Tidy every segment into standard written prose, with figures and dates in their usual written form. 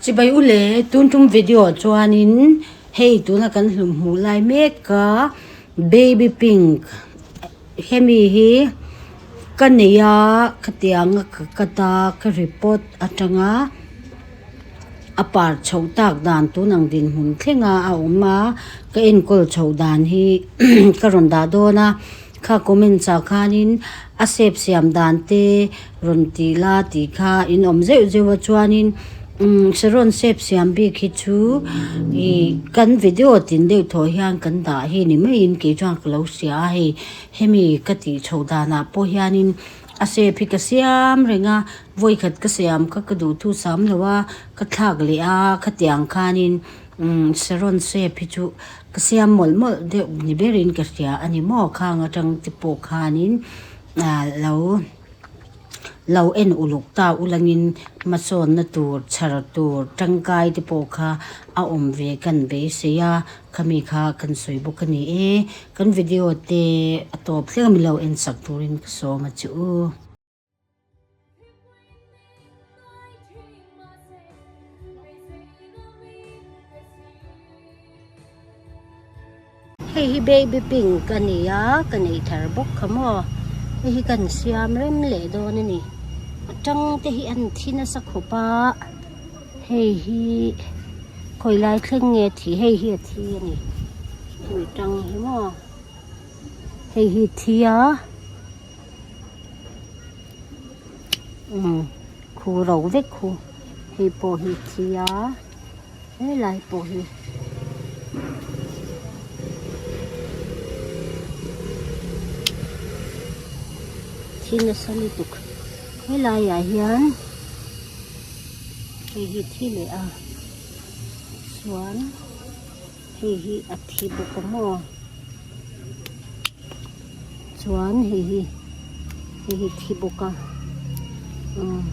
Chibai u le, tun tum video ah chuanin hei tuna kan hlum hmuh lai mek a baby pink hemi hi ka nei a khatianga ka cut a ka report atanga a par chhoh tak dan tun ang dinhmun thleng a a awm a ka enkawl chhoh dan hi ka rawn dah dawn a. Kha comments ah khanin a shape siam dan te rawn tih la tih kha in awm zeuh zeuh a chuanin umm saron shape siam bik hi chu ih kan video tin deuh thaw hian kan dah hi ni maiin kei chuan ka lo hria a hei hemi ka tih chhoh danah pawh hianin a shape hi ka siam reng a vawikhat ka siam kha ka duh thu sam lo a ka thlak leh a khatiang khanin umm saron shape hi chu. Ka siam mawlh mawlh deuh ni berin ka hria a ni maw khang atang te pawh khanin ah lo lo en uluk ta ulangin hmasawnna tur chhar tur tangkai te pawh kha a awm ve kan beisei a khami kha kan sawi bawk a ni e kan video te a tawp thleng a milo en sak turin ka sawm a che u. Hei hi baby pink a ni a ka nei thar bawk kha maw hei hi kan siam rem leh dawn a ni a tang te hi an thi nasa khawp a hei hi khawi lai thleng nge a thi hei hi a thi a ni hemi tang hi maw hei hi thi a. Umm khu ro vek khu hei pawh hi thi a helai pawh hi thi nasa lutuk helai ah hian hei hi thi leh a chuan hei hi a thi bawk a maw. Chuan hei hi hei hi thi bawk a umm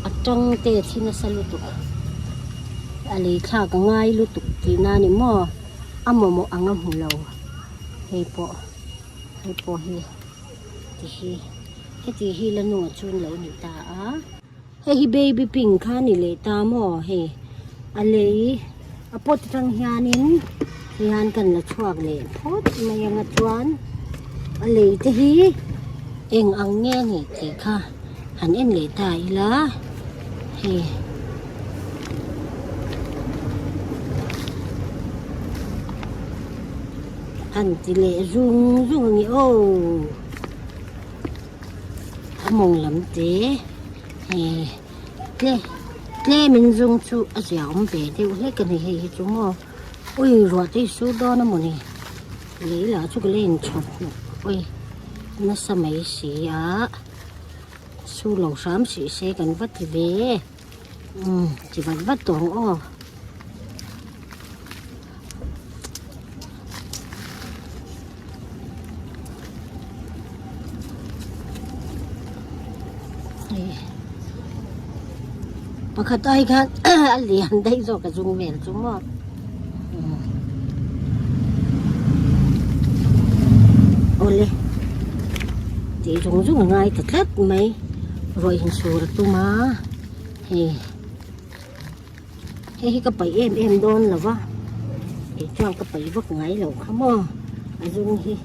a tang te a thi nasa lutuk a lei thlak a ngai lutuk tihna a ni maw a mamawh ang a hmu lo hei pawh hei pawh hi ti hi heti hi la nungah chuan lo ni ta a. Hei hi baby pink kha a ni leh ta maw hei a lei a pot atang hianin tihian kan la chhuak leh phawt mai anga chuan a lei te hi eng ang nge a nih tih kha han en leh ta ila hei. An ti leh zung zung a ni aw. A mawng lam te hei tle tlem in zung chu a zia awm ve deuh hlek a ni hei hi chu maw ui ruah te hi sur dawn a mawni lei lah chu ka la inchhawp hnawk ui nasa mai si a sur lo hram sih se kan va ti ve umm ti vat vat tawh ang aw. Pakhat ai khan a lian daih zawk a zung vel chu maw awle tih zung zung a ngai ta tlat mai ruah insur a tum a hei. Hei hi ka paih em em dawn lo va, kei chuan ka paih vak ngai lo kha maw a zung hi.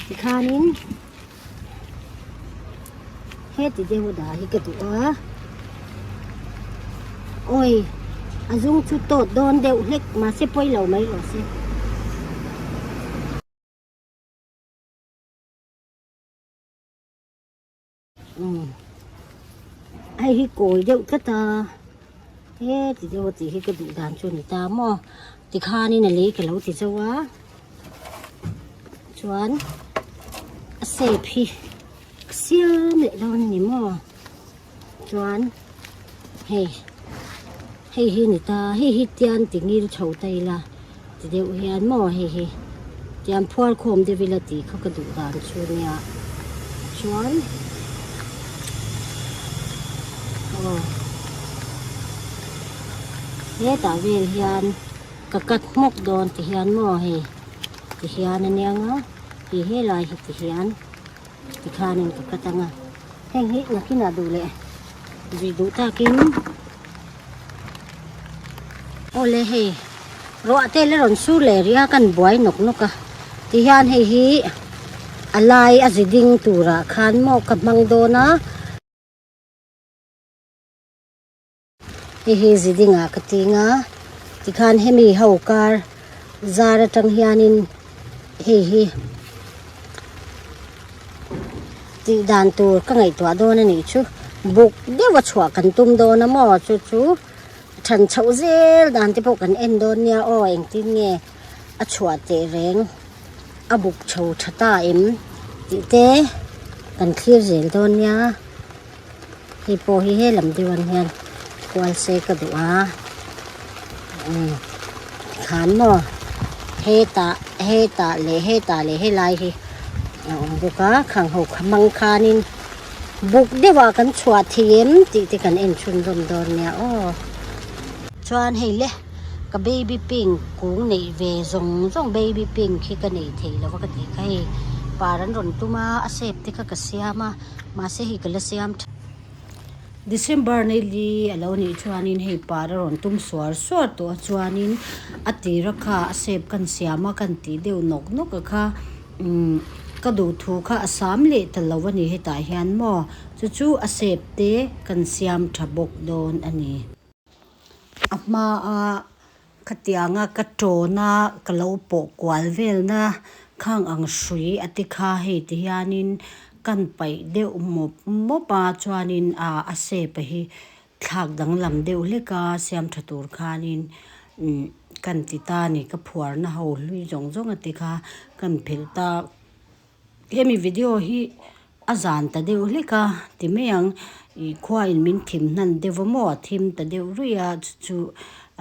Tikhanin heti deuh a dah hi ka duh a, awi a zung chu tawt dawn deuh hlek mahse pawi lo mai rawh se. Umm hei hi kawi deuh tlat a he ti deuh a tih hi ka duh dan chu a ni ta maw tikhanin a lei ka lo ti zo a chuan a shape hi ka siam leh dawn a ni maw chuan hei hei hi a ni ta hei hi tian ti ngil chho ta ila ti deuh hian maw hei hi tian phuar khawm deuh ila tih kha ka duh dan chu nia chuan aw hetah vel hian. Ka cut hmawk dawn ti hian maw hei ti hian a nia nga hei helai hi ti hian tikhanin ka cut anga heng hi nakinah duh leh zui duh takin awle hei ruah te la rawn sur leh rih a kan buai nawk nawk a tihian hei hi a lai a zi ding turah khan maw ka hmang dawn a. Hei hi zidingah ka ting a tikhan hemi ho kar zar atang hianin hei hi tih dan tur ka ngaihtuah dawn a nih chu buk deuh a chhuah kan tum dawn a maw chu chu than chhoh zel dan te pawh kan en dawn nia aw engtin nge a chhuah teh reng a buk chho tha ta em tih te kan thlir zel dawn nia. Hei pawh hi he lam deuh ang hian kual se ka duh a umm khan maw hetah hetah leh hetah leh helai hi a awm bawk a khang ho kha hmang khanin buk deuhah kan chhuah thei em tih te kan en chhunzawm dawn nia aw. Chuan hei le ka baby pink kung neih ve zawng zawng baby pink hi ka nei thei lo va ka tih kha hei par an rawn tum a a shape te kha ka siam a. Mahse hei ka la siam tha. December ni li a lo nih chuanin hei par a rawn tum suar suar tawh a chuanin a tira kha a shape kan siam a kan tih deuh nawk nawk a kha umm ka duhthu kha a sam leh ta lo a ni hetah hian maw chu chu a shape te kan siam tha bawk dawn a ni. A hmaa khatianga ka tawna ka lo pawh kual velna khang ang hrui a ti kha hei ti hianin kan paih deuh mawp mawp a chuanin ah a shape a hi thlak danglam deuh hlek a siam tha tur khanin umm kan ti ta a ni ka phuarna ho hlui zawng zawng a ti kha kan phelh ta. Hemi video hi a zan ta deuh hlek a ti mai ang ih khuain min thim hnan deuh a maw a thim ta deuh ruih a chu chu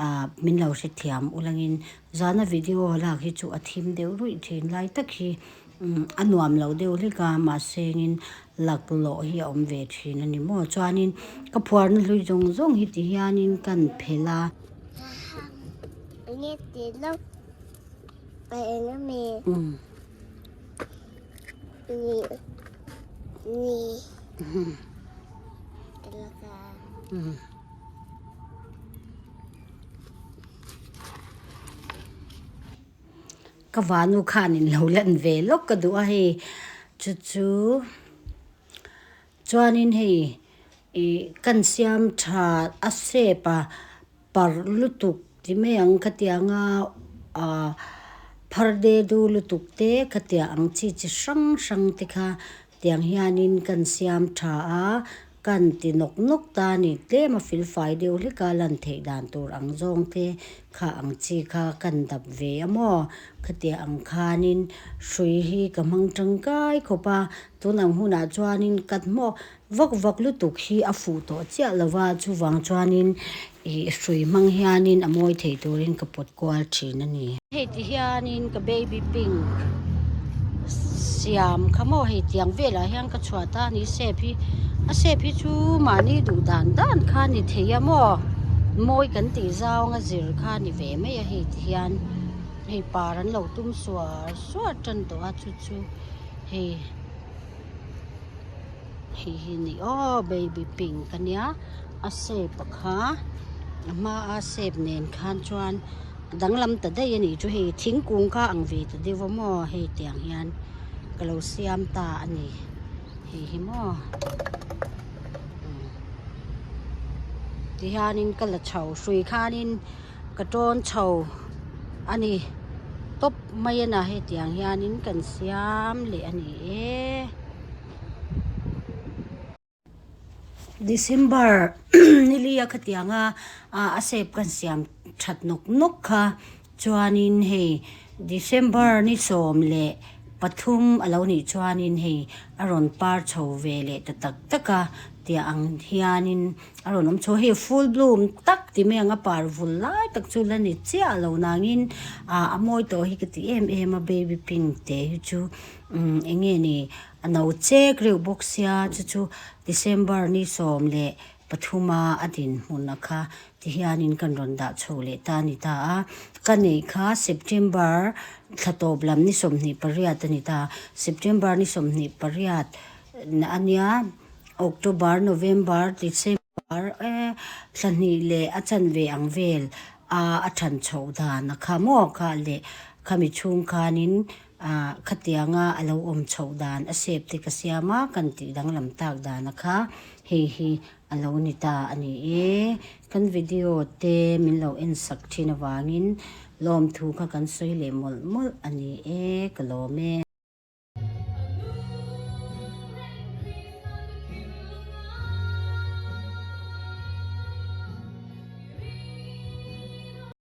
ah min lo hrethiam ulangin zana video lak hi chu a thim deuh ruih thin lai tak hi umm a nuam lo deuh hlek a mahse engin laklawh hi a awm ve thin a ni maw chuanin ka phuarna hlui zawng zawng hi ti hianin kan phelh a. Ka vanu khanin lo lan ve lawk ka duh a hei chu chu chuanin hei ih kan siam tha a shape a. Parh lutuk ti mai ang khatianga ah phar de du lutuk te khatiang ang chi chi hrang hrang te kha tiang hianin kan siam tha a kan ti nawk nawk ta a ni tlem a fel fai deuh hlek a lan theih dan tur ang zawng te kha ang chi kha kan dap ve a maw khatiang ang khanin hrui hi ka hmang tangkai khawp a tun ang hunah chuanin ka hmawh Vak vak lutuk hi a fuh tawh chiah lo va, chuvang chuanin ih hrui hmang hianin a mawi thei turin ka pawt kual thin a ni. Hei ti hianin ka baby pink siam kha maw hei tiang velah hian ka chhuah ta a ni shape hi a shape hi chu mahni duh dan dan kha a ni thei a maw mawi kan tih zawnga zir kha a ni ve mai a hei ti hian hei par an lo tum suar suar tan tawh a chu chu hei. Hei hi ni aw baby pink a nia a shape a kha a hma a shape nen khan chuan a danglam ta daih a nih chu hei thingkung kha ang ve ta deuh a maw hei tiang hian ka lo siam ta a ni hei hi maw tihianin ka la chho hrui khanin ka tawn chho a ni tawp mai a na hetiang hianin kan siam leh a ni e. December ni lia khatianga a shape kan siam that nawk nawk kha chuanin hei December ni 13 a lo nih chuanin hei a rawn par chho ve leh ta tak tak a tiah ang hianin a rawn awm chho hei full bloom tak ti mai ang a par vul lai tak chu la ni chiah lo nangin ah a mawi tawh hi ka ti em em a baby pink te hi chu umm eng nge ni a no chek reuh bawk sia chu chu December ni 13 a a dinhmun a kha. Tihianin kan rawn dah chho leh ta a ni ta a. Ka neih kha September thla tawp lam ni 28 a ni ta. September ni 28 a nia, October, November, December eh thla hnih leh a chanve ang vel a a than chhoh dan a kha maw kha leh khami chhung khanin ah khatianga a lo awm chhoh dan a shape te ka siam a kan tih danglam tak dan a kha hei hi A lo ni ta a ni e. Kan video te min lo en sak thin avangin lawmthu kha kan sawi leh mawlh mawlh a ni e, ka lawm e.